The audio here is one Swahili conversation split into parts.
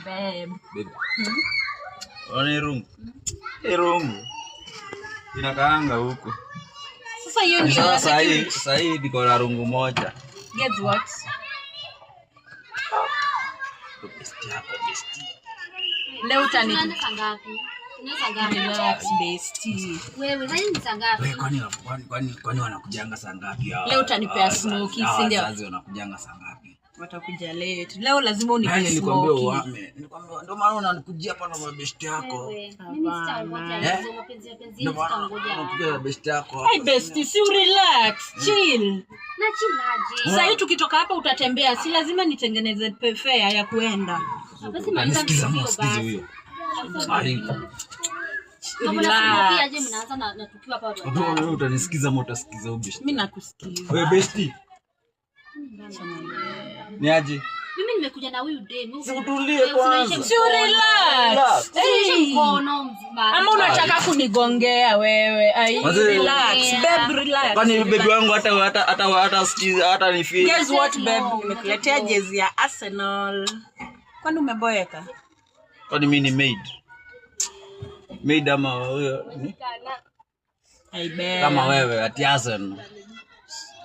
Babe. Babe. Ona hii rungu. Hii rungu. Inakaanga huku. Sasa hiyo ndio Sasa sahii niko na rungu moja. Guess what? Bestie yako, bestie. Leo utani Tunaanza saa ngapi? Tunaanza saa ngapi? Relax, bestie. Wewe, sasa ni saa ngapi? Wewe, kwani wanakujanga saa ngapi hawa? Leo utanipea smoky, Hawa si ndio? wazazi wanakujanga saa ngapi? Watakuja late. Leo lazima unipe Yaani nilikwambia smoky. uame. Nilikwambia ndio maana unanikujia hapa na mabeshte yako. Wewe, mimi sitangoja Eh? hizo mapenzi, mapenzi Ndio maana sitangoja. unakuja na beshte yako. Hey bestie, si relax, chill. Na chillaje? Sasa hii tukitoka hapa utatembea, si lazima nitengeneze fare ya kuenda. Basi maliza Unanisikiza, mzigo msikize basi. huyo. Ai, Kama na Relax. smoky aje mnaanza na tukiwa hapa watu watatu. wewe utanisikiza ama utasikiza huyo beshte? Mimi nakusikiza. Wewe bestie. Ni aje? Mimi nimekuja na huyu dem. Si utulie Wewe, kwanza. usinyoshe Si relax. Usinyoshe Hey. mkono mzima. Ama unataka kunigongea wewe? Ai, relax. Yeah. Babe, relax. Kwani baby wangu hata sikiza hata ni feel. Guess what, babe? No, Nimekuletea jezi ya Arsenal. Kwani umeboeka? Kwani mimi ni maid? Maid ama huyo ni? Ai, babe. Kama wewe ati Arsenal.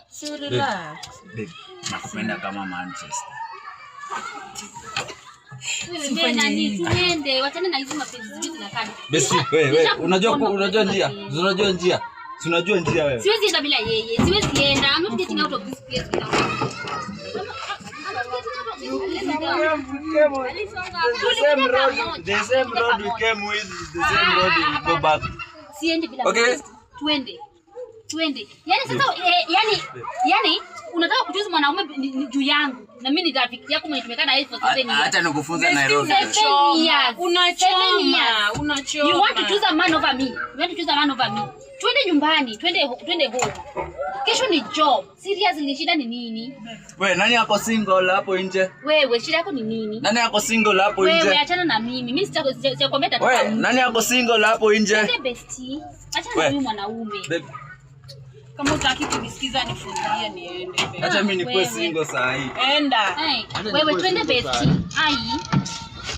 Si relax. Babe, nakupenda kama Manchester. Wewe, wewe, nani, tuende, wachana na hizi mapenzi sijui zinakaa. Bestie, wewe wewe unajua Nisha- unajua njia? Unajua njia? Si unajua njia wewe? Siwezi enda bila yeye. Siwezi enda. I'm not getting out of this place without him. I'm not getting out of this place without him. The same road we came with, the same road we go back. Siendi bila Okay. okay. Twende. Twende. Yaani sasa yani unataka kuchoose mwanaume ni juu yangu na mimi ni rafiki yako mwenye tumekaa na yeye for 7 years. Acha nikufunze Nairobi. 7 years. 7 Unachoma, years. unachoma. You want to choose a man over me. You want to choose a man over me. Twende nyumbani, twende home. Kesho ni job. Seriously, shida ni nini? Wewe, nani ako single hapo nje? Wewe, shida yako ni nini? Nani ako single hapo Wewe, nje? achana na mimi. Mimi sitakwambia tatoka. Wewe, nani ako single hapo nje? Twende, bestie. Achana na Wewe. huyu mwanaume. Babe, Kama utaki kunisikiza nifungie niende, babe. acha mimi nikuwe Wewe. single saa hii. Enda. Ai, Acha wewe nikuwe twende, single bestie. Ai.